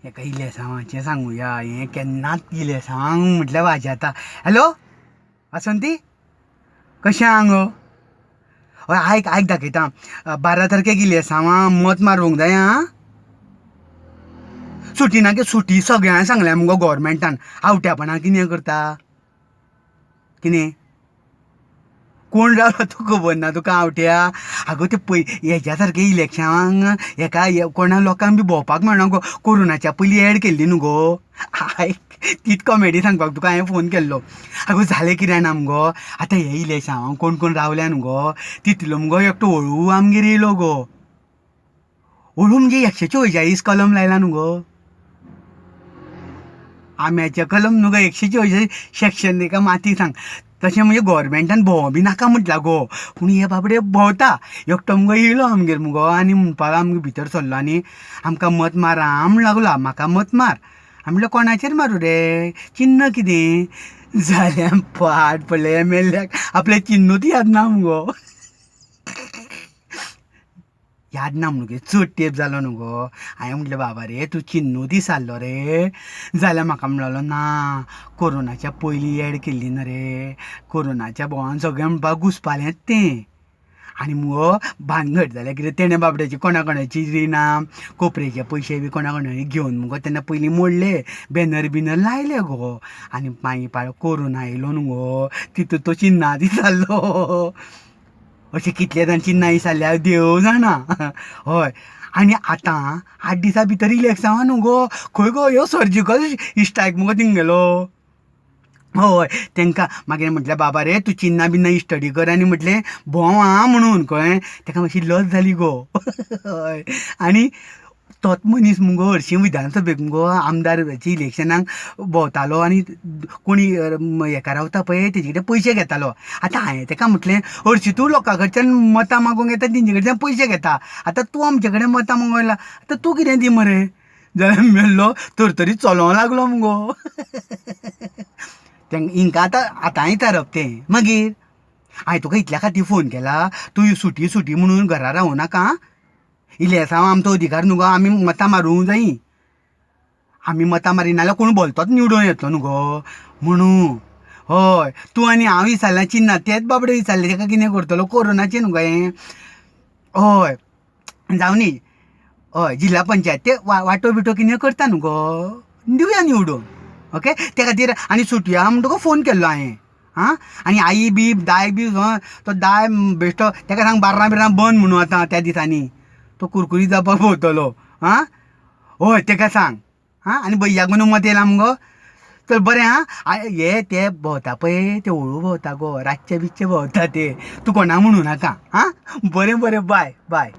हेका इलेसांवाचें सांगुया, हें केन्नाच इलेसांवांक म्हटल्यार वाज येता. हॅलो वासंती, कशें आहा गो? हय, आयक आयक, दाखयता. 12 तारखेक इलेसांवां मत मारूंक जाय आं. सुटी ना गे, सुटी सगळ्यांक सांगल्या मुगो गोवोरमेंटान. आवट्यापणां कितें करता कितें? कोण रावला तो खबर ना तुका आवट्या? आगो ते पय, हेज्या सारकें इलेक्शनाक हेका कोणा लोकांक बी भोंवपाक मेळना गो. कोरोनाच्या पयलीं एड केल्ली न्हू गो. आयक, तीच कॉमेडी सांगपाक तुका हांवें फोन केल्लो. आगो जालें कितें जाणा मुगो, आतां हे इलेक्सांवांक कोण कोण रावल्या न्हू गो, तितलो मुगो एकटो हळू आमगेर येयलो गो. हळू म्हणजे 144 कलम लायला न्हू गो, आम्याचें कलम न्हू गो, 144 सेक्शन एका माती सांग. तशें म्हणजे गोवोरमेंटान भोंवो बी नाका म्हटलां गो, पूण हे बाबडे भोंवता. एकटो मुगो येयलो आमगेर मुगो आनी म्हणपाक आमगेर भितर सरलो आनी आमकां मत मार आं म्हण लागलो. म्हाका मत मार. हांवें म्हणलें कोणाचेर मारूं रे, चिन्न कितें? जाल्यार पाड पडलें एम एल एक आपलें चिन्नूच याद ना मुगो. याद ना म्हणून चड तेंप जालो न्हू गो. हांवें म्हटलें बाबा रे, तूं चिन्नूच विसरलो रे? जाल्यार म्हाका म्हणलो ना, कोरोनाच्या पयलीं एड केल्ली ना रे. कोरोनाच्या भोंवान सगळें म्हणपाक घुसपालेंच तें. आनी मुगो भानगड जाल्या कितें, तेणें बाबड्याची कोणा कोणाची रिणां कोपरेचे पयशे बी कोणा कोणाचे घेवन मुगो तेन्ना पयलीं मोडले, बॅनर बिनर लायले गो. आनी मागीर पाड कोरोना येयलो न्हू गो, तितून तो चिन्नां विसरलो. अशें कितले जाण चिन्नां विसरल्या देव जाणा. हय, आनी आतां 8 दिसां भितर इलेक्सांवां न्हू गो. खंय गो ह्यो सर्जिकल स्ट्रायक मुगो तेंगेलो. हय, तांकां मागीर म्हटलें बाबा रे, तूं चिन्नां बिन्नां स्टडी कर आनी म्हटलें भोंव आं म्हणून. कळ्ळें? ताका मातशी लज जाली गो. हय, आनी तोच मनीस मुगो हरशीं विधानसभेक मुगो आमदाराच्या इलेक्शनाक भोंवतालो आनी कोणी हेका रावता पळय तेजे कडेन पयशे घेतालो. आतां हांवें ताका म्हटलें, हरशीं तूं लोकां कडच्यान मतां मागूंक येता, तेंचे कडच्यान पयशे घेता, आतां तूं आमचे कडेन मतां मागूंक आयला, आतां तूं कितें दी मरे? जाल्यार मेल्लो तरतरीत चलोवंक लागलो मुगो. हिंकां आतां आतांय विचारप तें. मागीर हांवें तुका इतल्या खातीर फोन केला, तूं सुटी सुटी म्हणून घरा रावूं नाका आं. इलेसांव आमचो अधिकार न्हू गो, आमी मतां मारूंक जायी. आमी मतां मारिना जाल्यार कोण भलतोच निवडून येतलो न्हू गो म्हणून. हय, तूं आनी हांव विसरल्या चिन्नां, तेच बाबडे विसरले. ताका कितें करतलो, कोरोनाचें न्हू गो हें. हय, जावं न्ही. हय, जिल्ला पंचायत ते वांटो बिटो कितें करता न्हू गो, दिवया निवडून. ओके, ते खातीर आनी सुटी आहा म्हूण तुका फोन केल्लो हांवें. आं, आनी आई बी दाय बी तो दाय बेश्टो ताका सांग बार्रां बिर्रां बंद म्हणून आतां त्या दिसांनी तो कुरकुरीत जावपाक भोंवतलो. आं, हय, ताका सांग. आं, आनी भैयाक न्हू मत येयला मुगो. चल बरें आं. हे ते भोंवता पळय ते हळू भोंवता गो, रातचे बिच्चे भोंवता ते, तूं कोणा म्हणू नाका. आं, बरें बरें, बाय बाय.